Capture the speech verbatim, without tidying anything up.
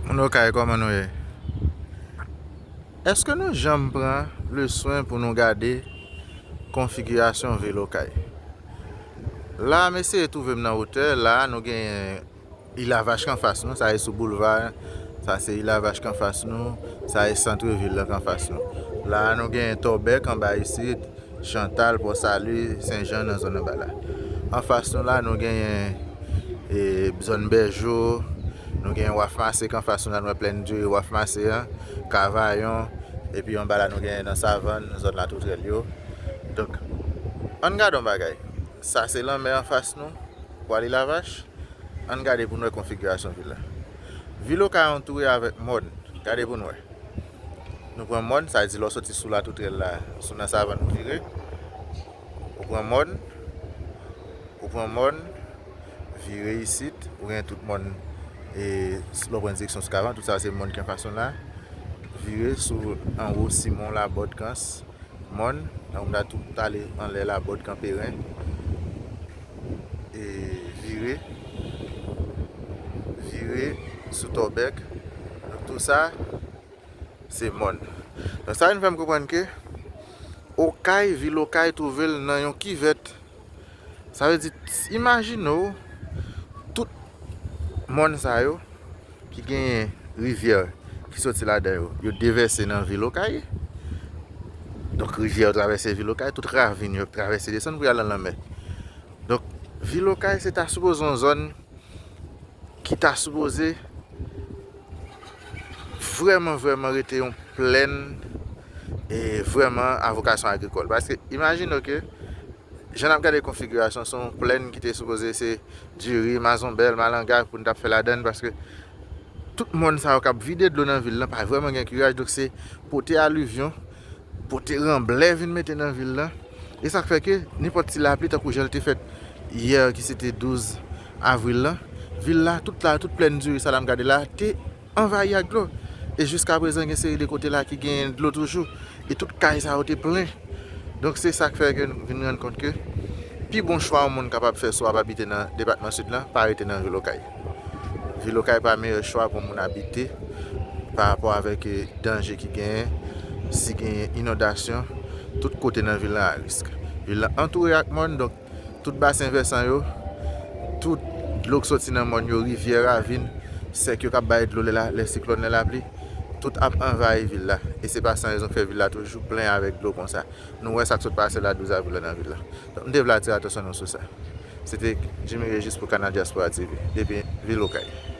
Moun Okay, kòman nou ye? Èske nou janm pran le swen pou nou gade konfigirasyon vil Okay? La, m eseye twouve m nan wotè. La, nou gen Ilavach k anfas nou, sa e sou boulva. Sa se Ilavach k anfas nou, sa e sant vil la k anfas nou. La, nou gen Tòbèk anba isit, Chantal, Pòsali, Senjan nan zòn anba la. Anfas nou la, nou genyen e, zòn Bèjo, nou genyen Waf Mase k anfas nou la, nou wè Plèn Diri, Waf Mase an, Kavayon, epi anba la nou genyen nan Savann, zòn Latoutrèl yo. Donk, ann gade yon bagay. Sa se lanmè anfas nou, pwal Ilavach. Ann gade pou n wè konfigirasyon vil la. Vil Okay antoure avèk mòn. Gade pou n wè. Nou pran mòn, sa vle di lè w soti sou Latoutrèl la, sou nan Savann ou vire. Ou pran mòn, ou pran mòn, vire isit, ou gen tout mòn, e, lè w pran direksyon sou Kavayon, tout sa se mòn ki anfas nou la. Vire sou anwo Simon Labòd, Kans, mòn, donk m ta tou ale anlè Labòd, Kanperen, e vire, vire sou Tòbèk. Donk tou sa, se mòn. Donk sa vin fè m konprann ke Okay, vil Okay twouve l nan yon kivèt. Sa vle di, imajine w, tout mòn sa yo ki genyen rivyè ki soti ladan yo, yo devèse nan vil Okay. Donk rivyè yo travèse vil Okay, tout ravin yo travèse desann pou y al nan lanmè. Donk vil Okay se ta sipoze yon zòn ki ta sipoze vrèman, vrèman rete yon plèn e vrèman a vokasyon agrikòl. Paske imajine w ke jan n ap gade konfigirasyon, se yon plèn ki te sipoze se diri, mazonbèl, malanga pou n t ap fè ladan l, paske tout mòn sa yo k ap vide dlo nan vil lan pa vrèman gen kiraj, donk se pote alivyon, pote ranblè vin mete nan vil lan. E sa k fè ke nenpòt ti lapli, tankou jan l te fèt yè ki se te douz avril lan, vil la, tout la, tout Plèn Diri sa la m gade la, te anvayi ak dlo. E jiskaprezan gen seri de kote la ki gen dlo toujou. E tout kay sa yo te plen. Donk se sa k fè ke nou vin rann kont ke pi bon chwa yon moun kapab fè si w ap abite nan depatman Sid lan, pa rete nan vil Okay. Vil Okay pa meyè chwa pou moun abite pa rapò avèk, eh, danje ki genyen, si genyen inondasyon, tout kote nan vil lan a risk. Vil lan antoure ak mòn, donk tout basen vèsan yo, tout dlo k soti nan mòn yo, rivyè, ravin, sèk yo k ap bay dlo lè la, lè siklòn, lè lapli, tout ap anvayi vil la. E se pa san rezon k fè vil la toujou plen avèk dlo konsa. Nou wè sa k sot pase la douz avril la nan vil la. Donk, m te vle atire atansyon nou sou sa. Se te Jimmy Régis pou Kanal Diaspora T V, depi vil Okay.